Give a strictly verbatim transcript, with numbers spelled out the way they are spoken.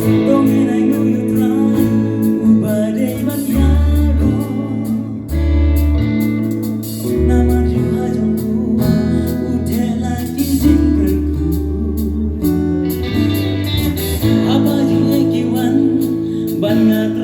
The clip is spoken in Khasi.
To ngin ainguh ïa u Trai uba dei ban ïaroh. Namar ïa u ha jong u, u theh la ki jingkyrkhu. Haba jingeh ki wan ban ngat